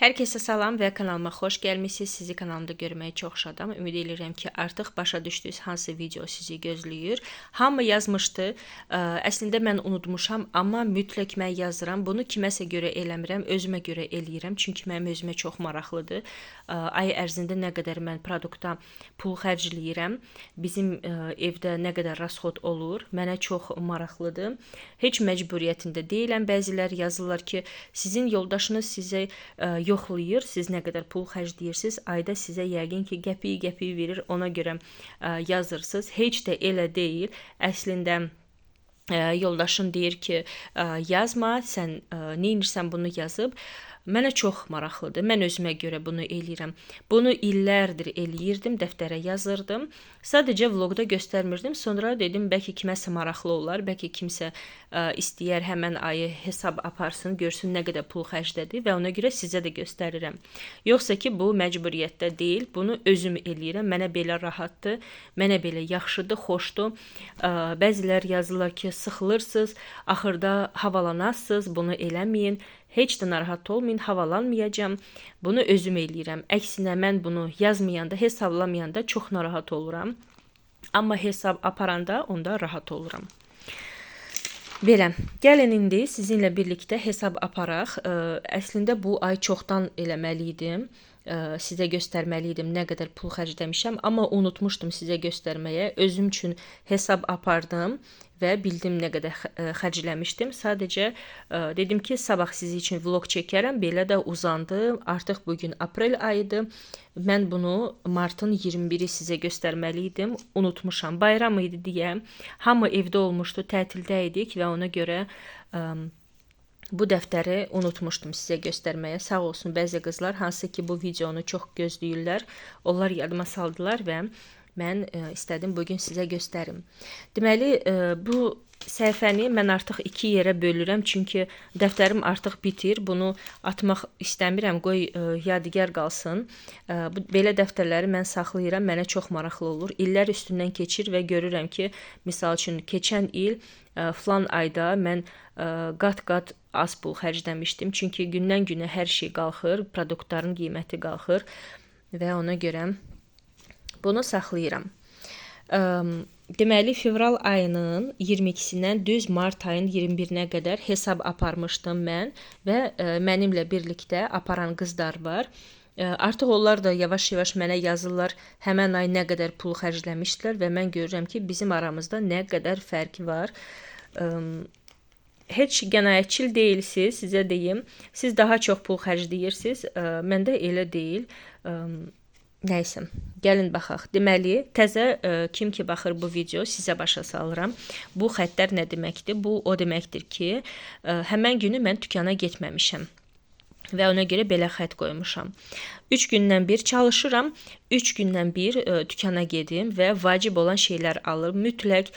Hər kəsə salam və kanalıma xoş gəlmisiniz. Sizi kanalımda görməyə çox şadam. Ümid edirəm ki, artıq başa düşdünüz hansı video sizi gözləyir. Hamı yazmışdı. Əslində mən unutmuşam, amma mütləq mən yazıram. Bunu kiməsə görə eləmirəm, özümə görə eləyirəm. Çünki mənim özümə çox maraqlıdır. Ay ərzində nə qədər mən produkta pul xərcləyirəm, bizim evdə nə qədər rasxod olur, mənə çox maraqlıdır. Heç məcburiyyətində deyiləm. Bəzilər yazırlar ki, sizin yoldaşınız sizə yoxlayır, siz nə qədər pul xərcləyirsiniz, ayda sizə yəqin ki, qəpik-qəpik verir, ona görə yazırsınız. Heç də elə deyil. Əslində yoldaşım deyir ki, yazma, sən nə edirsən bunu yazıb. Mənə çox maraqlıdır. Mən özümə görə bunu eləyirəm. Bunu illərdir eləyirdim, dəftərə yazırdım. Sadəcə vloqda göstərmirdim. Sonra dedim, bəlkə kiməsə maraqlı olar, bəlkə kimsə istəyər həmən ayı hesab aparsın, görsün nə qədər pul xərclədi və ona görə sizə də göstərirəm. Yoxsa ki, bu məcburiyyətdə deyil. Bunu özüm eləyirəm. Mənə belə rahatdır, mənə belə yaxşıdır, xoşdur. Bəzilər yazırlar ki, sıxılırsınız, axırda havalanasınız, bunu eləməyin. Heç də narahat olmayın, havalanmayacağam. Bunu özüm eləyirəm. Əksinə mən bunu yazmayanda, hesablamayanda çox narahat oluram. Amma hesab aparanda onda rahat oluram. Belə, gəlin indi sizinlə birlikdə hesab aparaq. Əslində bu ay çoxdan eləməli idim. Sizə göstərməli idim nə qədər pul xərcləmişəm, amma unutmuşdum sizə göstərməyə. Özüm üçün hesab apardım və bildim nə qədər xərcləmişdim. Sadəcə dedim ki, sabah sizi üçün vlog çəkərəm. Belə də uzandı. Artıq bugün aprel ayıdır. Mən bunu martın 21-i sizə göstərməli idim. Unutmuşam. Bayram idi deyə hamı evdə olmuşdu, tətildə idik və ona görə bu dəftəri unutmuşdum sizə göstərməyə. Sağ olsun bəzi qızlar, hansı ki bu videonu çox gözləyirlər, onlar yadıma saldılar və mən istədim bugün sizə göstərim. Deməli, bu səhifəni mən artıq iki yerə bölürəm, çünki dəftərim artıq bitir. Bunu atmaq istəmirəm, qoy yadigar qalsın. Belə dəftərləri mən saxlayıram, mənə çox maraqlı olur. İllər üstündən keçir və görürəm ki, misal üçün, keçən il filan ayda mən qat-qat az pul xərcləmişdim. Çünki gündən günə hər şey qalxır, produktların qiyməti qalxır və ona görə bunu saxlayıram. Deməli, fevral ayının 22-sindən düz mart ayının 21-nə qədər hesab aparmışdım mən və mənimlə birlikdə aparan qızlar var. Artıq onlar da yavaş-yavaş mənə yazırlar, həmən ay nə qədər pul xərcləmişdilər və mən görürəm ki, bizim aramızda nə qədər fərq var. Heç qənaətçil deyilsiniz, sizə deyim. Siz daha çox pul xərcləyirsiniz, məndə elə deyil. Nəysə, gəlin baxaq. Deməli, təzə kim ki baxır bu video, sizə başa salıram. Bu xəttlər nə deməkdir? Bu o deməkdir ki, həmən günü mən dükana getməmişəm və ona görə belə xətt qoymuşam. 3 gündən bir çalışıram, 3 gündən bir dükana gedim və vacib olan şeylər alırım. Mütləq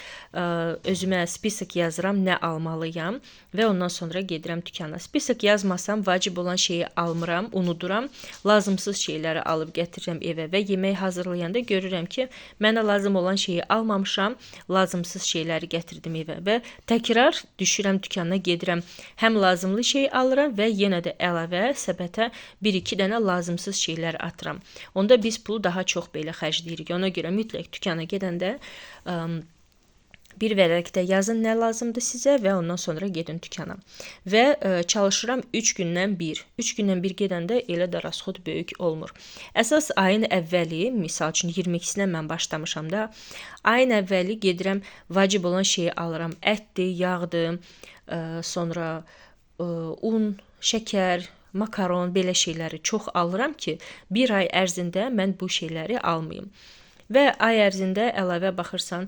özümə spisok yazıram, nə almalıyam və ondan sonra gedirəm dükana. Spisok yazmasam vacib olan şeyi almıram, unuduram. Lazımsız şeyləri alıb gətirirəm evə və yemək hazırlayanda görürəm ki, mənə lazım olan şeyi almamışam, lazımsız şeyləri gətirdim evə və təkrar düşürəm dükana, gedirəm. Həm lazımlı şey alıram və yenə də əlavə səbətə 1-2 dənə lazımsız şeylər atıram. Onda biz pulu daha çox belə xərcləyirik. Ona görə mütləq dükana gedəndə bir vərəqdə yazın nə lazımdır sizə və ondan sonra gedin dükana. Və çalışıram 3 gündən bir. 3 gündən bir gedəndə elə də rasxod böyük olmur. Əsas ayın əvvəli, misal üçün 22-sinə mən başlamışam da, ayın əvvəli gedirəm, vacib olan şeyi alıram. Ətdir, yağdır, sonra un, şəkər, makaron, belə şeyləri çox alıram ki, bir ay ərzində mən bu şeyləri almayım. Və ay ərzində əlavə baxırsan,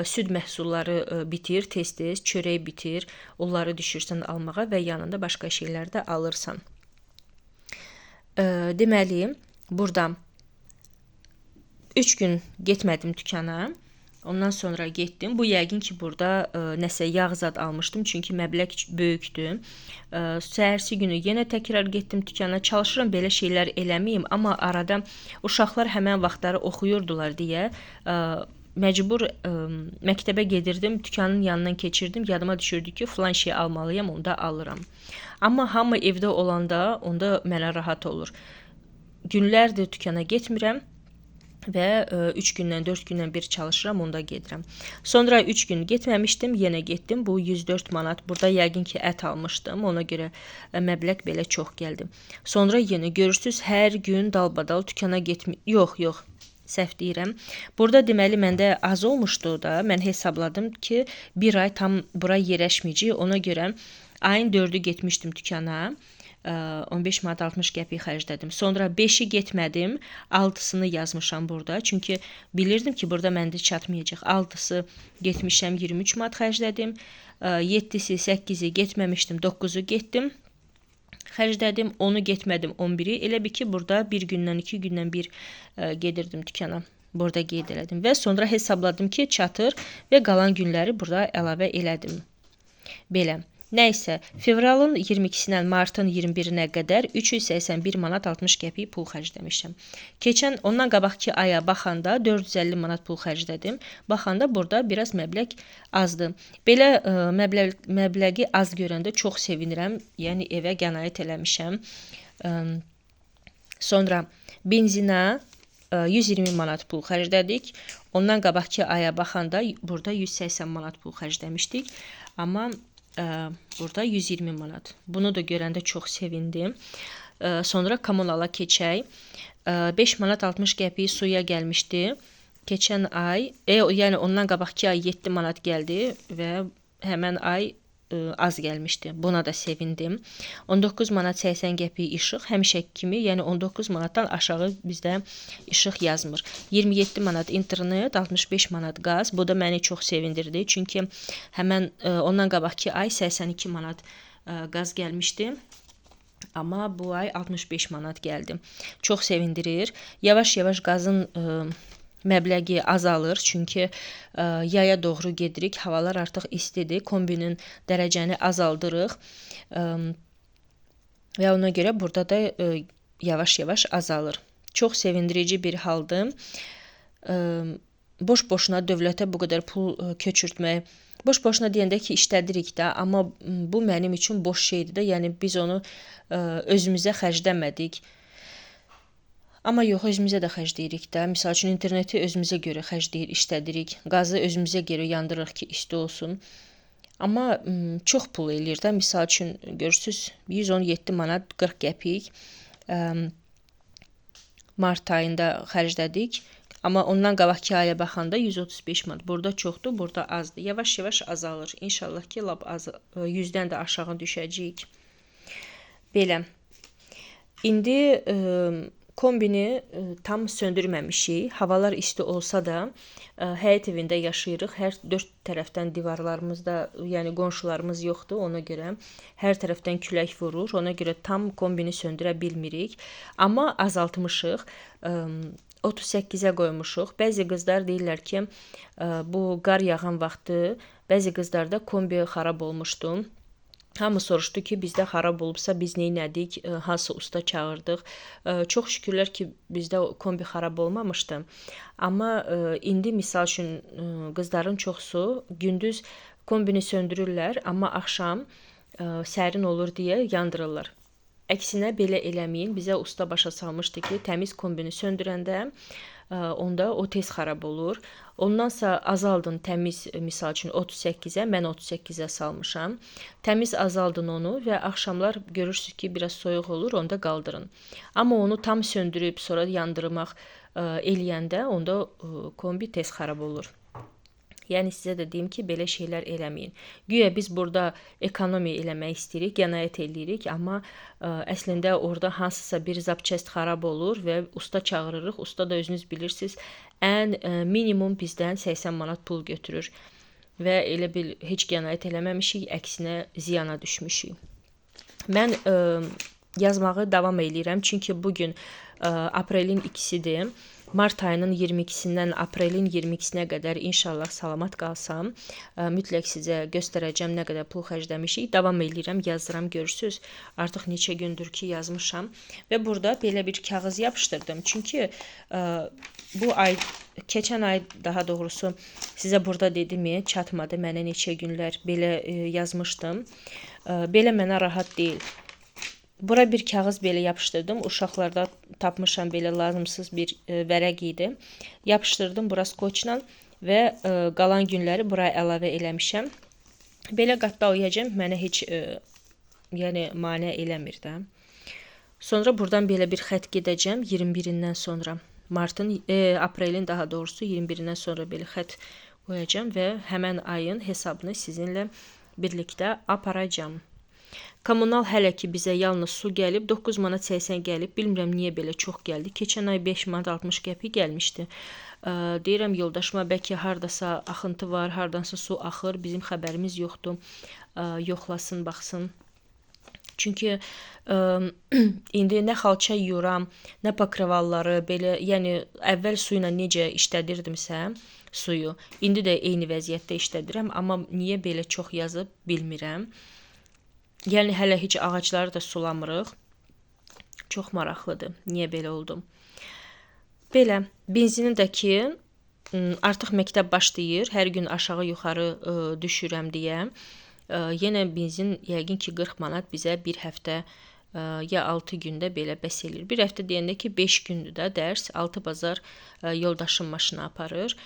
süd məhsulları bitir, tez-tez, çörək bitir, onları düşürsən almağa və yanında başqa şeylər də alırsan. Deməli, burada 3 gün getmədim dükana. Ondan sonra getdim. Bu yəqin ki, burada nəsə yağ zad almışdım. Çünki məbləğ böyükdür. Səhərsi günü yenə təkrar getdim dükana. Çalışıram belə şeylər eləməyim, amma arada uşaqlar həmən vaxtları oxuyurdular deyə məcbur məktəbə gedirdim, dükanın yanından keçirdim. Yadıma düşürdü ki, filan şey almalıyam, onu da alıram. Amma hamı evdə olanda onda mənə rahat olur. Günlərdir dükana getmirəm və 3 gündən, 4 gündən bir çalışıram, onda gedirəm. Sonra 3 gün getməmişdim, yenə getdim. Bu 104 manat. Burada yəqin ki, ət almışdım. Ona görə məbləğ belə çox gəldi. Sonra yenə görürsüz, hər gün dalbadal dükana getmi? Yox, yox. Səhv deyirəm. Burada deməli məndə az olmuşdu da. Mən hesabladım ki, bir ay tam bura yerləşməyəcək. Ona görə ayın 4-ü getmişdim dükana. 15 manat 60 qəpik xərclədim. Sonra 5-i getmədim, 6-sını yazmışam burada. Çünki bilirdim ki, burada məndə çatmayacaq. 6-sı getmişəm, 23 manat xərclədim. 7-si, 8-i getməmişdim, 9-u getdim. Xərclədim, 10-u getmədim, 11-i. Elə bil ki, burada bir gündən, 2 gündən bir gedirdim dükana. Burada qeyd elədim və sonra hesabladım ki, çatır və qalan günləri burada əlavə elədim. Belə. Nəysə, fevralın 22-sindən martın 21-nə qədər 381 manat 60 qəpik pul xərcləmişəm. Keçən, ondan qabaqki aya baxanda 450 manat pul xərclədim. Baxanda burada biraz məbləğ azdır. Belə məbləği az görəndə çox sevinirəm. Yəni evə qənaət eləmişəm. Sonra benzinə 120 manat pul xərclədik. Ondan qabaqki aya baxanda burada 180 manat pul xərcləmişdik. Amma burada 120 manat. Bunu da görəndə çox sevindim. Sonra kommunala keçək. 5 manat 60 qəpik suya gəlmişdi. Keçən ay, yəni ondan qabaqki ay 7 manat gəldi və həmən ay az gəlmişdi. Buna da sevindim. 19 manat 80 qəpik işıq həmişəki kimi, yəni 19 manatdan aşağı bizdə işıq yazmır. 27 manat internet, 65 manat qaz. Bu da məni çox sevindirdi. Çünki həmən ondan qabaqki ay 82 manat qaz gəlmişdi. Amma bu ay 65 manat gəldi. Çox sevindirir. Yavaş-yavaş qazın məbləği azalır, çünki yaya doğru gedirik. Havalar artıq istidir. Kombinin dərəcəni azaldırıq. Və ona görə burada da yavaş-yavaş azalır. Çox sevindirici bir haldır. Boş-boşuna dövlətə bu qədər pul köçürtmək, boş-boşuna deyəndə ki, işlədirik də, amma bu mənim üçün boş şeydir də. Yəni biz onu özümüzə xərcləmədik. Amma yox, özümüzə də xərcləyirik də. Misal üçün, interneti özümüzə görə xərcləyir, işlədirik. Qazı özümüzə görə yandırırıq ki, isti olsun. Amma çox pul eləyir də. Misal üçün, görürsünüz, 117 manat 40 qəpik mart ayında xərclədik. Amma ondan qabaqki aya baxanda 135 manat. Burada çoxdur, burada azdır. Yavaş-yavaş azalır. İnşallah ki, lap az, 100-dən də aşağı düşəcəyik. Belə. İndi kombini tam söndürməmişik. Havalar isti olsa da həyət evində yaşayırıq. Hər dörd tərəfdən divarlarımızda, yəni qonşularımız yoxdur. Ona görə hər tərəfdən külək vurur. Ona görə tam kombini söndürə bilmirik. Amma azaltmışıq. 38-ə qoymuşuq. Bəzi qızlar deyirlər ki, bu qar yağan vaxtı bəzi qızlarda kombi xarab olmuşdu. Hamı soruşdu ki, bizdə xarab olubsa biz neynədik, hansı usta çağırdıq. Çox şükürlər ki, bizdə kombi xarab olmamışdı. Amma indi misal üçün qızların çoxsu gündüz kombini söndürürlər, amma axşam sərin olur deyə yandırırlar. Əksinə belə eləməyin. Bizə usta başa salmışdı ki, təmiz kombini söndürəndə onda o tez xarab olur. Ondansa azaldın təmiz, misal üçün 38-ə, mən 38-ə salmışam. Təmiz azaldın onu və axşamlar görürsünüz ki, biraz soyuq olur, onda qaldırın. Amma onu tam söndürüb sonra yandırmaq eləyəndə onda kombi tez xarab olur. Yəni sizə də deyim ki, belə şeylər eləməyin. Güya biz burada ekonomiya eləmək istəyirik, qənaət eləyirik, amma əslində orada hansısa bir zapçast xarab olur və usta çağırırıq. Usta da özünüz bilirsiniz, ən minimum bizdən 80 manat pul götürür və elə bil heç qənaət eləməmişik, əksinə ziyana düşmüşük. Mən yazmağı davam eləyirəm, çünki bugün aprelin 2-sidir. Mart ayının 22-sindən aprelin 22-sinə qədər inşallah salamat qalsam, mütləq sizə göstərəcəm nə qədər pul xərcləmişik. Davam eləyirəm, yazıram, görürsüz. Artıq neçə gündür ki, yazmışam və burada belə bir kağız yapışdırdım. Çünki bu ay, keçən ay daha doğrusu sizə burada dedim, çatmadı mənə neçə günlər belə yazmışdım. Belə mənə rahat deyil. Bura bir kağız belə yapışdırdım. Uşaqlarda tapmışam belə lazımsız bir vərəq idi. Yapışdırdım bura skoçla və qalan günləri bura əlavə eləmişəm. Belə qatlayacağam. Mənə heç yəni mane eləmir də. Sonra buradan belə bir xətt gedəcəm 21-dən sonra. Martın, aprelin daha doğrusu 21-dən sonra belə xətt qoyacağam və həmən ayın hesabını sizinlə birlikdə aparacağam. Kommunal hələ ki bizə yalnız su gəlib, 9 manat 80 gəlib. Bilmirəm niyə belə çox gəldi. Keçən ay 5 manat 60 qəpik gəlmişdi. Deyirəm yoldaşıma, bəlkə hardasa axıntı var, hardansa su axır, bizim xəbərimiz yoxdur. Yoxlasın, baxsın. Çünki indi nə xalça yuyuram, nə pakrivalları, belə, yəni əvvəl su ilə necə işlədirdimsə suyu, indi də eyni vəziyyətdə işlədirəm, amma niyə belə çox yazıb bilmirəm. Yəni hələ heç ağacları da sulamırıq. Çox maraqlıdır. Niyə belə oldu? Belə, benzini də ki, artıq məktəb başlayır. Hər gün aşağı-yuxarı düşürəm deyə. Yenə benzin yəqin ki 40 manat bizə bir həftə ya 6 gündə belə bəs eləyir. Bir həftə deyəndə ki 5 gündür də dərs, 6 bazar yoldaşım maşını aparır.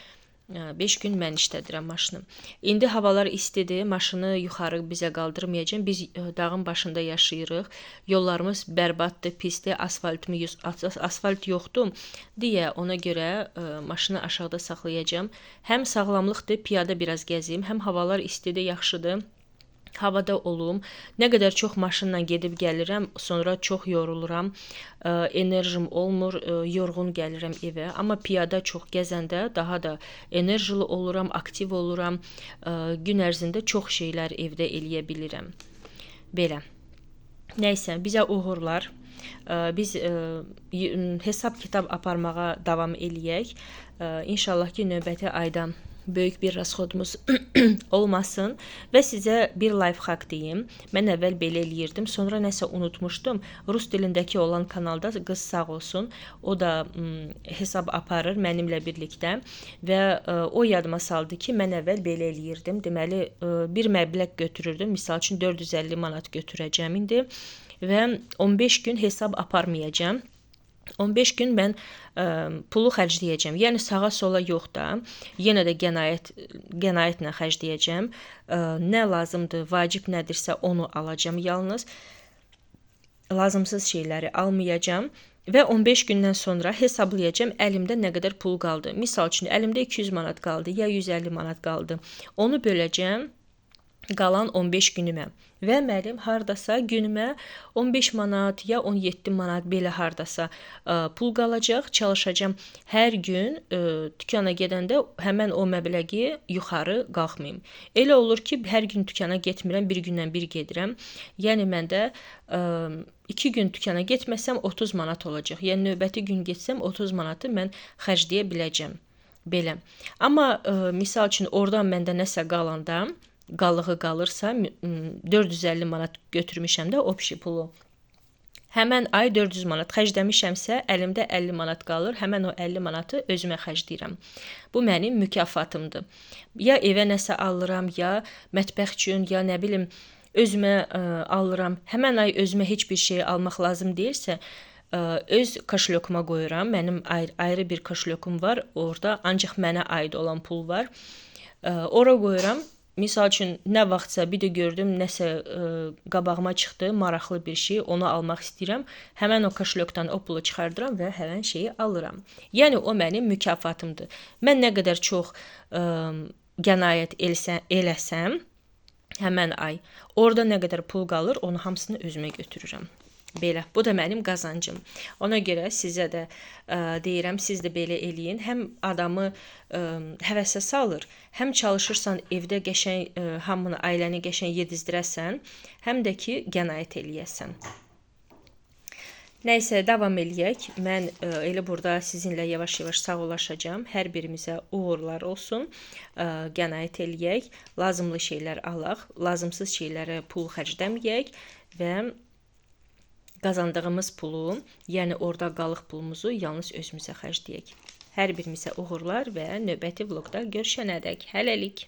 5 gün mən işlədirəm maşını. İndi havalar istidir, maşını yuxarı bizə qaldırmayacağam. Biz dağın başında yaşayırıq. Yollarımız bərbaddır, pisdir, asfalt yoxdur deyə ona görə maşını aşağıda saxlayacağam. Həm sağlamlıqdır, piyada biraz gəzim, həm havalar istidir, yaxşıdır. Havada olum. Nə qədər çox maşınla gedib gəlirəm, sonra çox yoruluram, enerjim olmur, yorğun gəlirəm evə. Amma piyada çox gəzəndə daha da enerjili oluram, aktiv oluram. Gün ərzində çox şeylər evdə eləyə bilirəm. Belə. Nəysə, bizə uğurlar. Biz hesab-kitab aparmağa davam eləyək. İnşallah ki, növbəti ayda böyük bir rasxodumuz olmasın və sizə bir lifehack deyim. Mən əvvəl belə eləyirdim, sonra nəsə unutmuşdum. Rus dilindəki olan kanalda qız sağ olsun, o da hesab aparır mənimlə birlikdə və o yadıma saldı ki, mən əvvəl belə eləyirdim. Deməli, bir məbləğ götürürdüm. Misal üçün 450 manat götürəcəm indi və 15 gün hesab aparmayacağam. 15 gün mən pulu xərcləyəcəm. Yəni sağa sola yox da, yenə də qənaətlə xərcləyəcəm. Nə lazımdır, vacib nədirsə onu alacağam yalnız. Lazımsız şeyləri almayacağam və 15 gündən sonra hesablayacağam əlimdə nə qədər pul qaldı. Misal üçün əlimdə 200 manat qaldı, ya 150 manat qaldı. Onu böləcəm qalan 15 günümə və mənim hardasa günümə 15 manat ya 17 manat belə hardasa pul qalacaq. Çalışacağam hər gün dükana gedəndə həmən o məbləği yuxarı qalxmayım. Elə olur ki, hər gün dükana getmirəm, bir gündən bir gedirəm. Yəni məndə 2 gün dükana getməsəm 30 manat olacaq. Yəni növbəti gün getsəm 30 manatı mən xərcləyə biləcəm. Belə. Amma misal üçün oradan məndə nəsə qalanda, qalığı qalırsa 450 manat götürmüşəm də opşi pulu. Həmən ay 400 manat xərcləmişəmsə, əlimdə 50 manat qalır. Həmən o 50 manatı özümə xərcləyirəm. Bu mənim mükafatımdır. Ya evə nəsə alıram, ya mətbəx üçün, ya nə bilim özümə alıram. Həmən ay özümə heç bir şey almaq lazım deyilsə, öz kaşlyokuma qoyuram. Mənim ayrı bir kaşlyokum var. Orada ancaq mənə aid olan pul var. Ora qoyuram. Misal üçün, nə vaxtsa bir də gördüm, nəsə qabağıma çıxdı, maraqlı bir şey, onu almaq istəyirəm. Həmən o kaşlyokdan o pulu çıxardıram və həmən şeyi alıram. Yəni, o mənim mükafatımdır. Mən nə qədər çox qənaət eləsəm, həmən ay, orada nə qədər pul qalır, onu hamısını özümə götürürəm. Belə, bu da mənim qazancım. Ona görə sizə də deyirəm, siz də belə eləyin. Həm adamı həvəsə salır, həm çalışırsan evdə qəşəng, hamını, ailəni qəşəng yedizdirəsən, həm də ki, qənaət eləyəsən. Nəysə, davam eləyək. Mən elə burada sizinlə yavaş-yavaş sağollaşacağam. Hər birimizə uğurlar olsun. Qənaət eləyək, lazımlı şeylər alaq, lazımsız şeylərə pul xərcləməyək və qazandığımız pulu, yəni orada qalıq pulumuzu yalnız özümüzə xərcləyək. Hər birimizə uğurlar və növbəti vloqda görüşənədək. Hələlik.